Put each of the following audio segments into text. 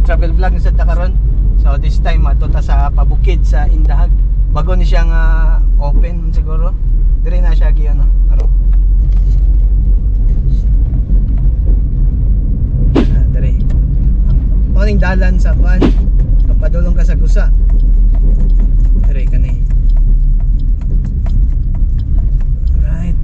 Travel vlog na sad ta karon. So this time adto ta sa pabukid sa Indahag. Bago ni siya nga open siguro. Dire na siya gi ano karon. Ah, dire. Morning dalan sa kuan. Kapadulong ka sa Gusa. Dire kani. Right.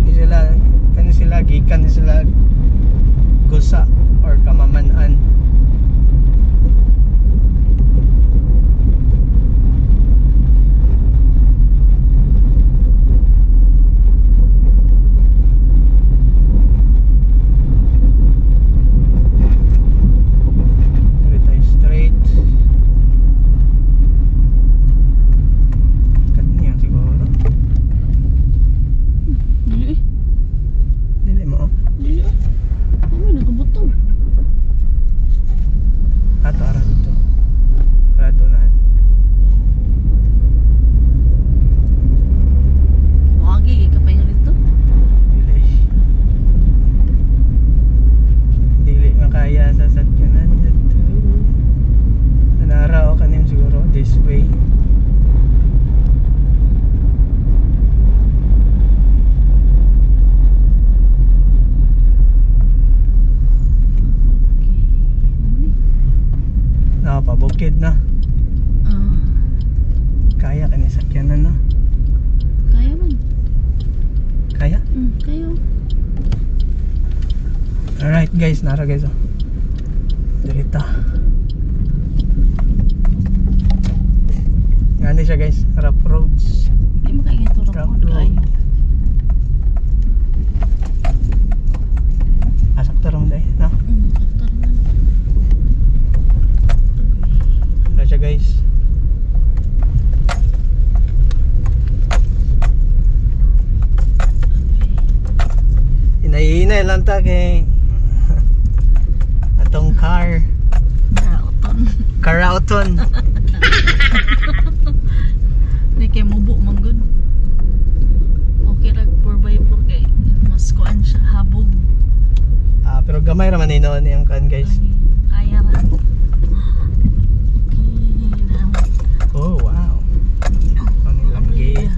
Ni sila kani sila gikan ni sila Gusa or Kamaman-an. Dire tayo straight. Kaniya siguro. Dili eh. Dili mo, oh. Dili ah. Ano nakabutong? Ato ara dito. Ara to na. Wagi ka pa yung rito. Dili. Dili makaya sa sakyanan dito. Anara o kanim siguro this way. Okay. Ano ni? Nakapabukid na. Ah, Kaya kani sakyanan na. Kaya man. Kaya? Kaya. Alright guys, nara guys oh. Dirita. Ngani siya guys, rough roads. Di mo kaya ito Rough road road. kayo. Ah, sakto ra man dai, no? Sakto naman. Wala siya guys. Hinay-hinay lang ta kay atong car. Maraoton. Carauton. Di kay mubo man gud. Okay rag 4x4 kay mas kuan siya habog. Ah, pero gamay ra man ni noon iyang kan guys. Lagi, kaya ra. Okay, now. Oh, wow. Ang ilang gate.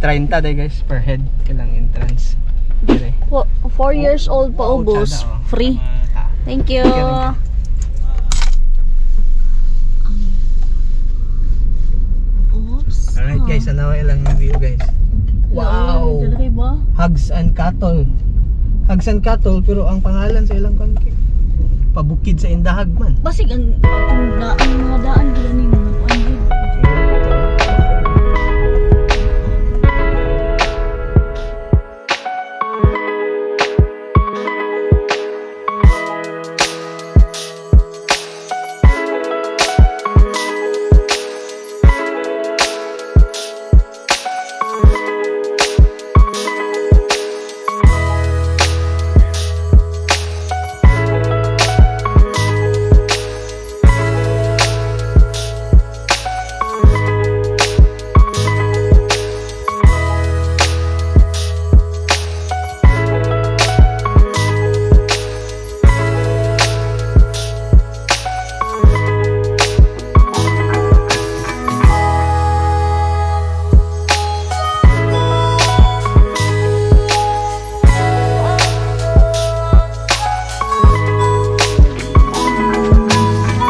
30 day guys per head ilang entrance. Dire. 4 years old pa Oh, ubos. tsada, oh. Free. Mga Thank you. Thank you, thank you. Oops. Alright guys, ano ilang view guys. Wow. Dali ba? Hogs and Cattle. Hogs and Cattle, pero ang pangalan sa ilang kuan kay Pabukid sa Indahag man. Basig ang mga daan gila ni mga kuan gid.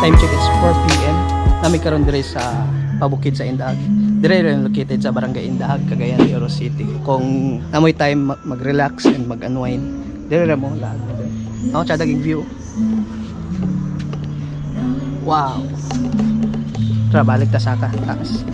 Time check, it's 4 p.m. Nami karon dire sa Pabukid sa Indahag. Dire rin located sa Barangay Indahag, Cagayan de Oro City. Kung namoy time mag-relax and mag-unwind, dire ra mo laag dire. Ako tsada view. Wow. Tara, balik ta saka taas.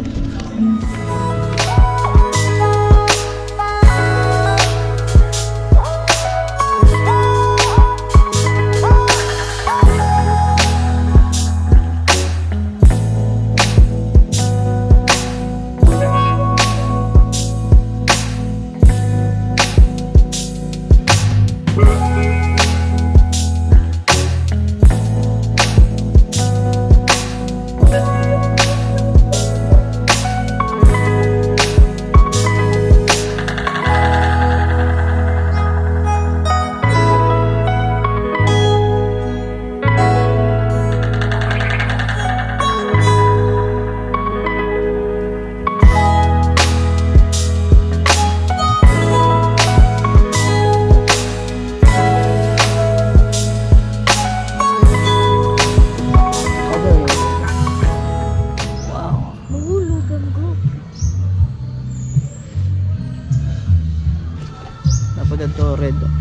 Wow. Mahulog ang go. Dapat dito red. Oh.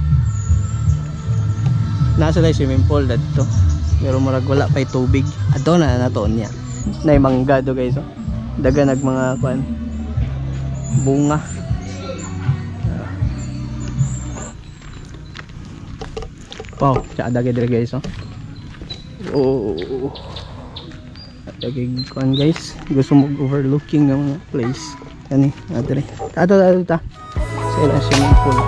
Nasa lang swimming pool dito. Pero murag wala pa'y tubig. Ato na nato niya. Nay mangga do, guys, oh. Daga nag mga kuan bunga. Wow, tsaka dagay dire, guys, oh. Oh. Dagay kuan, guys. Gusto mo overlooking ng mga place. Kani, adre. Ato ato ta. Sa ilang swimming pool.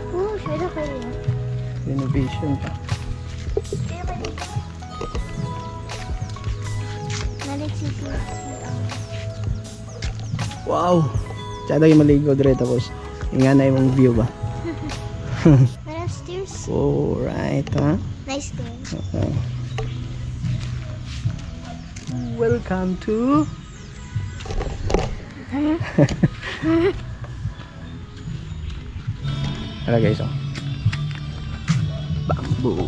Oh, siya kayo. Renovation pa. Kaya ba dito? Nalit si si ang Wow! Tsada yung maligo dire tapos nga na yung view ba? Wala stairs. Alright, ha? Nice stairs. Okay. Welcome to. Tara, guys, oh. Bamboo.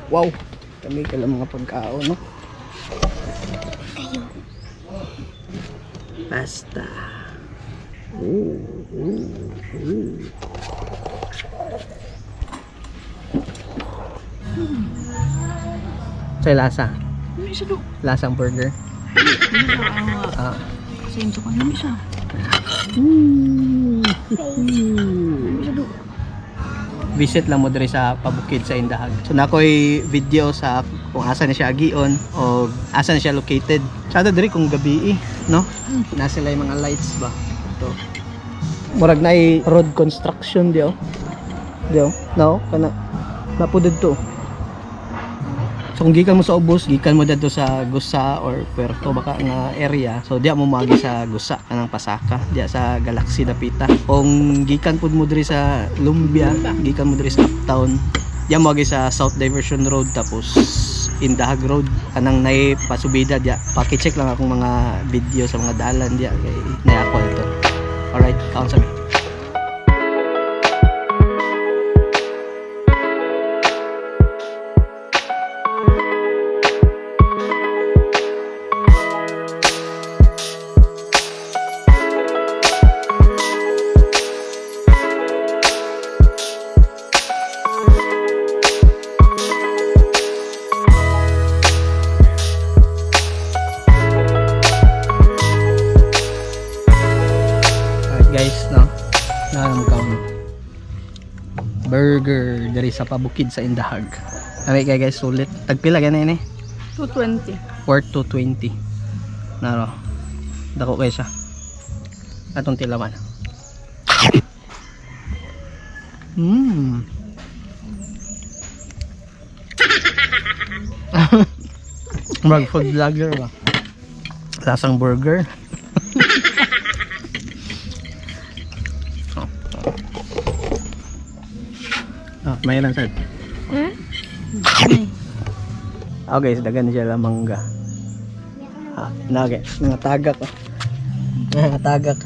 Wow, kami kala mga pagkaon, no? Kayo. Pasta. Ooh. Sa lasa. Ano siya do? Lasang burger. Ano siya? Ah. Same sa kuan. Ano siya? Ano siya do? Visit lang mo diri sa Pabukid sa Indahag. So nakoy video sa Kung asa na siya agion o asa na siya located. Sada diri kung gabi eh, no? Na sila yung mga lights ba. Ito. Murag na road construction di oh. Di oh. No, kana napo didto. So kung gikan mo sa Ubos, gikan mo didto sa Gusa or Puerto baka nga area. So diya mo moagi sa Gusa kanang Pasaka, diya sa Galaxy dapita. Kung gikan pud mo diri sa Lumbia, gikan mo diri sa Uptown, diya mo agi sa South Diversion Road tapos Indahag Road kanang nay pasubida diya. Paki-check lang akong mga video sa mga dalan diya kay nay ako ito. Alright, kaon sa mi. Alright guys, no. Naanam kaon. Burger diri sa pabukid sa Indahag. Alright guys, guys, sulit. Tagpila gani ini? 220. Worth 220. Naro. Dako kay siya. Atong tilawan. Mag food vlogger ba? Lasang burger. Oh. Ah, mayroon sir. Ay. Okay, so dagan siya lang mangga. Ah, nage, nangatagak oh. Nangatagak.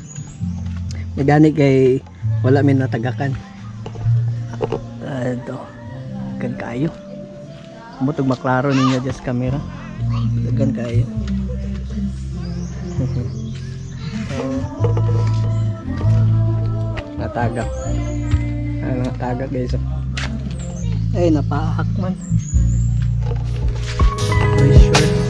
Nagani kay wala min natagakan. Ah, ito. Dagan kayo. Mutog maklaro ninyo just camera. Dagan kayo. So, natagak. Ah, natagak guys. Oh. Ay, napahak man. Very short.